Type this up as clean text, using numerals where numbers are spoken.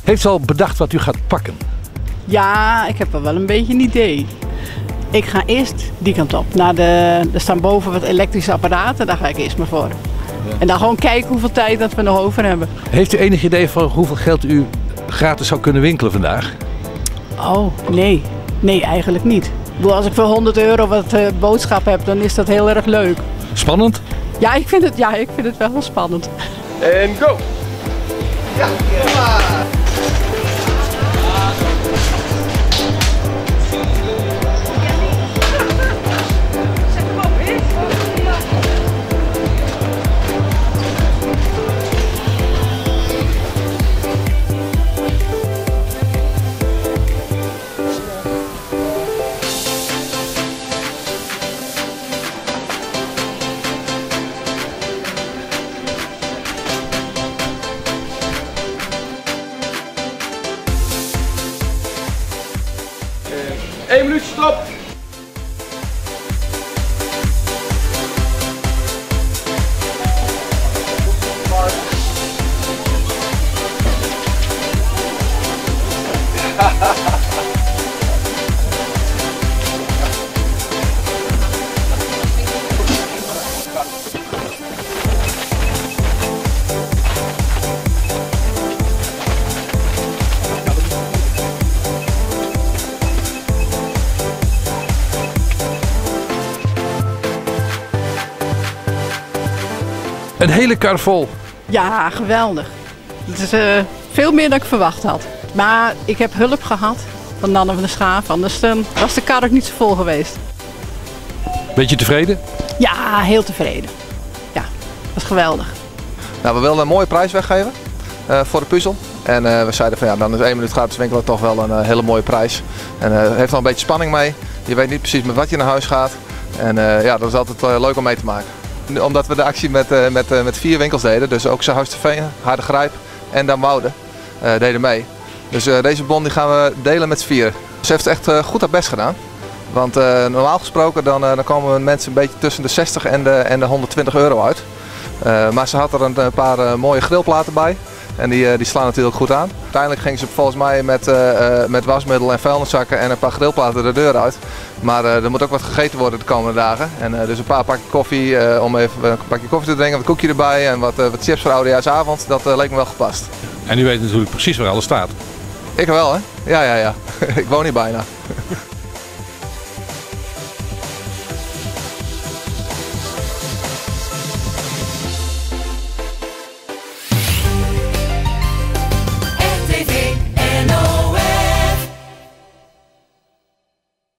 Heeft u al bedacht wat u gaat pakken? Ja, ik heb al wel een beetje een idee. Ik ga eerst die kant op. Naar de, er staan boven wat elektrische apparaten, daar ga ik eerst maar voor. En dan gewoon kijken hoeveel tijd dat we nog over hebben. Heeft u enig idee van hoeveel geld u gratis zou kunnen winkelen vandaag? Oh, nee. Nee, eigenlijk niet. Ik bedoel, als ik voor €100 wat boodschap heb, dan is dat heel erg leuk. Spannend? Ja, ik vind het wel heel spannend. En go! Ja! Eén minuut, stop! Een hele kar vol. Ja, geweldig. Het is veel meer dan ik verwacht had. Maar ik heb hulp gehad van Nanne van der Schaaf, anders dan was de kar ook niet zo vol geweest. Beetje tevreden? Ja, heel tevreden. Ja, dat was geweldig. Nou, we wilden een mooie prijs weggeven voor de puzzel. En we zeiden van ja, dan is 1 minuut gratis winkelen toch wel een hele mooie prijs. En heeft al een beetje spanning mee. Je weet niet precies met wat je naar huis gaat. En ja, dat is altijd leuk om mee te maken. Omdat we de actie met 4 winkels deden, dus ook Surhuisterveen, Hardergrijp en Damwoude deden mee. Dus deze bon die gaan we delen met z'n 4. Ze heeft echt goed haar best gedaan. Want normaal gesproken dan komen mensen een beetje tussen de 60 en de €120 uit. Maar ze had er een paar mooie grillplaten bij. En die slaan natuurlijk goed aan. Uiteindelijk ging ze volgens mij met wasmiddel en vuilniszakken en een paar grillplaten de deur uit. Maar er moet ook wat gegeten worden de komende dagen. En dus een paar pakjes koffie om even een pakje koffie te drinken, wat koekje erbij en wat chips voor oudejaarsavond. Dat leek me wel gepast. En u weet natuurlijk precies waar alles staat. Ik wel, hè? Ja, ja, ja. Ik woon hier bijna.